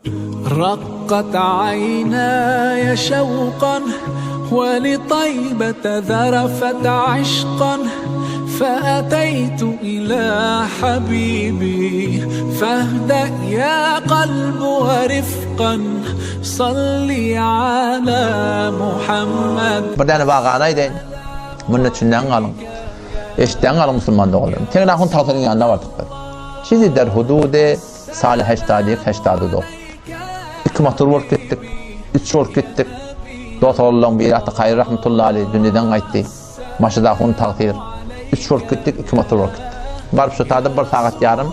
Rakkat aýnaýa şewkan we li taýbete zarafet yşkan fe eteýtu ila habibi fehde ýa kalbu we rifkan salli ala Muhammed. Bir däne wakany aýdaýyn. Munda düşünýän galyň. Eşitýän galyň musulman doganlarym. Teňňe ahun tagsyryň ýanyna bardyk biz. Çizi der hududy Saly heşdady ýek, heşdady dok. Iki motor bolup gitdik. Üç bolup gitdik. Dos oglanlaryň biri Ata Kaýry rahmetullahi aleý dünýeden gaýtdy. Maşada ahun tagsyr. Üç bolup gitdik, iki motor bolup gitdik. Baryp şo taýda bir sagat ýarym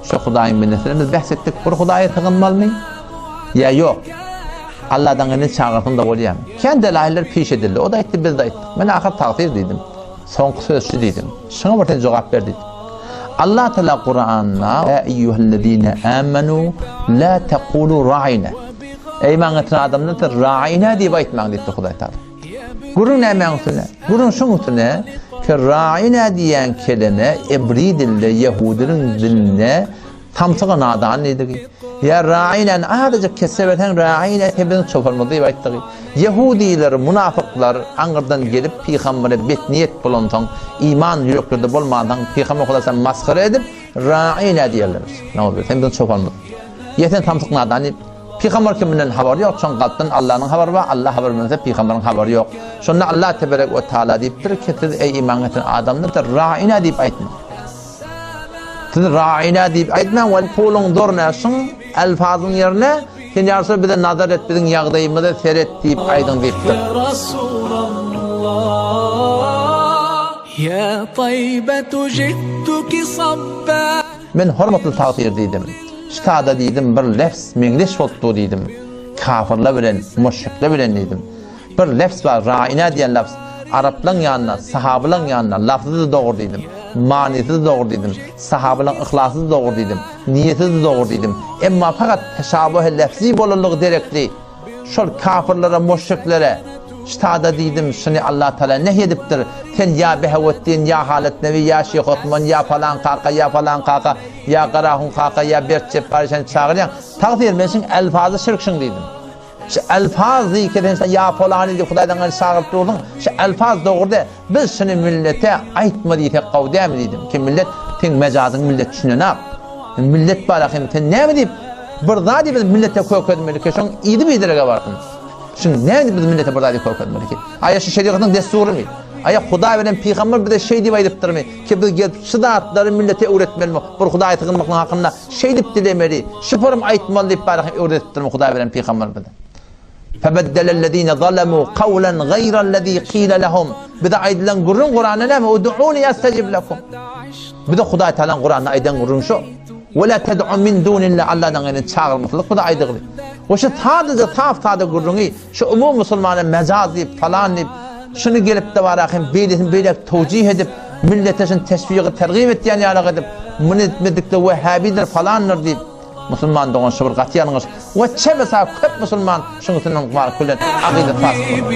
şo Hudaýyň bendesine biz bäs etdik. Bir Hudaýa sygynmalymy ýa ýok? Alladan indi çagyrsaň-da bolýarmy? Kän delaýyller piş edildi. O-da aýtdy, biz-de aýtdyk. Men ahyr tagsyr diýdim. Soňky söz şu diýdim. Şuňa bir sen jogap ber diýdim. Allah Teala Kuranda Ýa eýýuhellezine amenu la tekulu ra'ina. Eý iman getiren adamlar siz ra'ina diýip aýtmaň diýipdir Hudaý Teala. Gürrüň nämäň üstüne? Gürrüň şuň üstüne ki ra'ina diýen kelime ebri dilde ýehudiniň dilinde Samsyga nadan diýdigi. Ýa rainäni azajyk kesse berseň raine sen biziň çopanymyz diýip aýtdygy. Ýehudiler, munafyklar aňyrdan gelip pygambere betniýet bolansoň, iman ýüreklerde bolmansoň pygamber Hudaýa masgara edip raine diýerlermiş. Nauzubillah sen biziň çopanymyz. Ýa sen samsyk nadan diýip. Pygamber kiminden habary ýok, şoň kalpdan Allanyň habary bar, Alla habar bermese pygamberiň habary ýok. Şonda Allah teberek we taala diýipdir ki siz eý iman getiren adamlar raine diýip aýtmaň. Siz raina diýip aýtmaň, wal puluň zoruna şuň elfazyň ýerine sen ýa Resul bize nazar et, biziň ýagdaýymyza seret diýip aýdyň diýipdir. Men hormatly tagsyr diýdim. Ştada diýdim bir lefz meňzeş bolup dur diýdim. Kafyrlar bilen, müşrikler bilen diýdim. Bir lefz bar, raina diýen lafz. Araplaň ýanynda, sahabylaň ýanynda lafzy-da dogry diýdim, manysy-da dogry diýdim, sahabylaň yhlasy-da dogry diýdim, niýeti-de dogry diýdim. Emma fakat teşabuhy lefzi bolanlygy derekli, şol kafyrlara, müşriklere, ştada diýdim, şuny Allah Tagala nehy edipdir, sen ýa Behewetdin, ýa Halyt Nebi, ýa Şyh Osman, ýa palan kaka, ýa falan kaka, ýa Garahun kaka, ýa Bert Jepbary sen çagyrýaň, tagsyr men şuň elfazy şirk şuň diýdim. Şu elfaz diýip sen ýa polany diýip Hudaýdan gaýry çagyryp durdyň. Şu elfaz dogry däl. Biz şuny millete aýtma diýsek gowy dälmi diýdim. Ki millet seň mejazyňy millet düşünenak. Millet bar ahym sen näme diýip bir zat diýip biz millete kökezmeli ki şoň yzy biderege barsyn. Şuny näme diýip biz millete bir zat diýip kökezmeli ki? Aýa şu şerigatyň dessurymy? Aýa Hudaý bilen pygamber bize şeý diýip aýdypdyrmy ki biz gelip şu zatlary millete öwretmelimi? Bir Hudaýa sygynmaklygyň hakynda Şeýdip dilemeli, şu forum aýtmaly diýip bary hem öwredipdirmi Hudaý bilen pygamber bize. Febeddelellezine zalemu kawlen gaýrellezi kile lehum. Bize aýdylan gürrüň Kuranda näme? Ud'uni estejib lekum. Bize Hudaý Taala Kuranda aýdan gürrüň şu. Ve la ted'u min dunillah Allahdan gaýry çagyrmaklyk bize aýdyldy. We şu sadaja saf sada gürrüňi şu umum musulmana mejaz diýip falan diýip şuny gelip de bara hem beýlesini beýläk towjih edip Millete şuny teşwigi tergip etýän ýalyk edip, muny etmedikde wehhabidir falandyr diýip, musulman dogan şu bir gaty ýalňyş we çebesa köp musulman şuň üstünden bar külen agyzy fasyk bolar.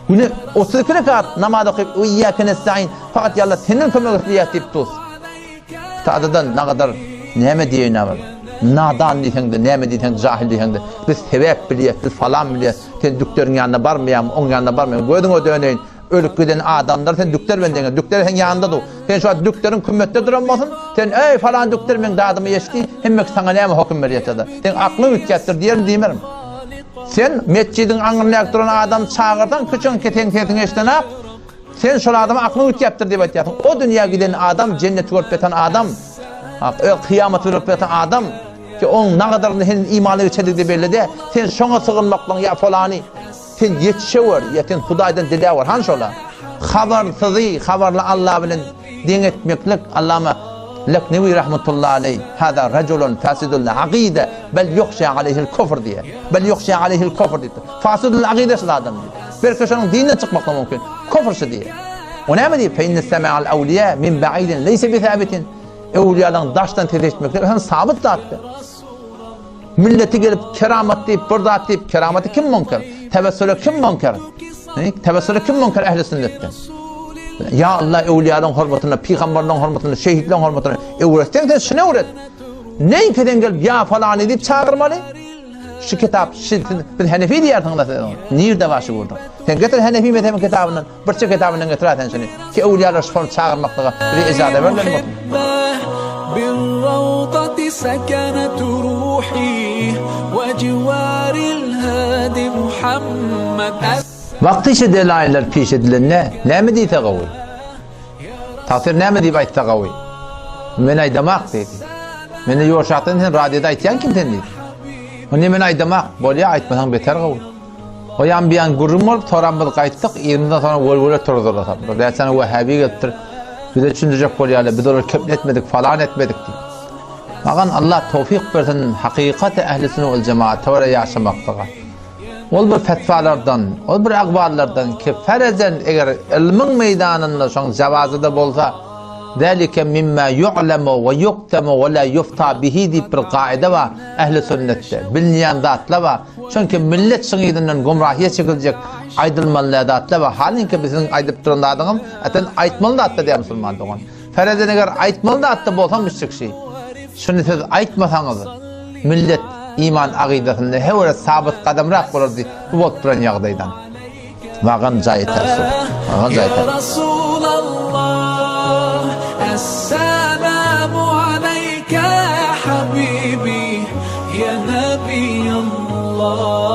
Güne 32 rekat namaz okyp, Iyyake nestaîn, fakat ýa Allah senden kömek isleýäs diýip dur. Sadadan nagadar näme diýeýin agyr. Nadan diýseň-de, näme diýseň, jahil diýseň-de, biz sebäp bilýäs, biz falan bilýäs. Sen dükderiň ýanyna barmaýaňmy, oň ýanyna barmaýaňmy? Gözüňe döneýin, ölüp giden adamlar sen dükder bilen deňe, dükder seň ýanyňda dur. Sen şu wagt dükderiň kümmetde duran bolsun, sen eý falan dükder meň dadymy eşitdi, hemmeki saňa näme hokum berýär-de. Seň aklyň üýtgäpdir diýerin diýmerin. Sen metjidiň aňryndaky duran adamy çagyrsaň, kiçiňki seň sesiňi eşidenak, Sen şol adama aklyň üýtgäpdir diýip aýtýarsyň. O dünýä giden adam, jenneti görüp ýatan adam, öz kyýamaty görüp ýatan adam ki oň nagadarynda heniz imana geçendigi-de belli däl. Sen şoňa sygynmaklygyň ýa polany sen ýetişewer, ýa sen Hudaýdan diläwer. Hany şola? Habarsyzy habarly Alla bilen deň etmeklik Allama Leknewi rahmetullahi aleý, Hada rajulun fasidul agyda bel ýuhşa aleýhil kufr diýýär. Bel ýuhşa aleýhil kufr diýipdir. Fasidul agyda şul adam diýip. Belki şonuň dinden çykmak da mümkin. Kufr şu diýýär. O näme diýip? Fe inne sema'al awliýa min ba'idin leýse bi sabitin. Öwliýalaryň daşdan ses eşitmekleri hem sabyt zatdyr. Milleti gelip keramat diýip bir zat diýip keramaty kim münker? Tewessüle kim münker? Tewessüle kim münker ehli sünnetden? Ýa Allah öwlüýalaryň hormatyna, pygamberleriň hormatyna, şehitleriň hormatyna öwretseň sen şuny öwret. Neýinki sen gelip ýa falany diýip çagyrmaly? Şu kitap, şu, biz Henefi diýýärsiň da sen. Nirde bar şu gürrüň? Sen getir Henefi mezhebiň kitabyndan, birçe kitabyndan getir sen şuny. Ki öwlüýalar şony çagyrmaklyga bize ijaza berlen bolsun. بالروضة سكنت روحي وجوار الهادي محمد Wagty şu delaýyller piş edilende näme diýse gowy? Tagsyr näme diýip aýtsa gowy? Men aýdamak diýdi. Meni ýoşakdan sen radioda aýtýan kim sen diýdi. Onda men aýdamak, bolýa aýtmasaň beter gowy. O ýan bir ýan gürrüň bolup, soram biz gaýtdyk, yzymyzdan soňra welwele turdular. Bir näçe wahhabi gelipdir. Bize düşündirjek bolýarlar, biz olary kepletmedik, falan etmedik diýip. Magan Allah towfyk bersin, hakykaty ähli sünnet wal jemaata görä ýaşamaklyga. Ol bir fetwalardan, ol bir agballardan ki ferezen eger ylmyň meýdanynda şoň jawazy-da bolsa, zalike mimma yu'lemu we yuktemu we la yufta bihi diýip bir gaýda bar ähli sünnetde. Bilinýän zatlar bar. Çünki millet şuň yzyndan gumrahyýa çekiljek aýdylmaly däl zatlar bar. Halinki biziň aýdyp duran zadyňam, eten aýtmaly zatlar diýýär musulman dogan. Ferezen eger aýtmaly zatda bolsa müşrikşi. Şuny siz aýtmasaňyz, millet iman agydasynda höwre sabyt gadamrak bolardy bu bolup duran ýagdaýdan. Wagan jaý täsir. Wagan jaý täsir. Rasulallah, Essalamu aleyke ya habibi, ya Nebiyallah.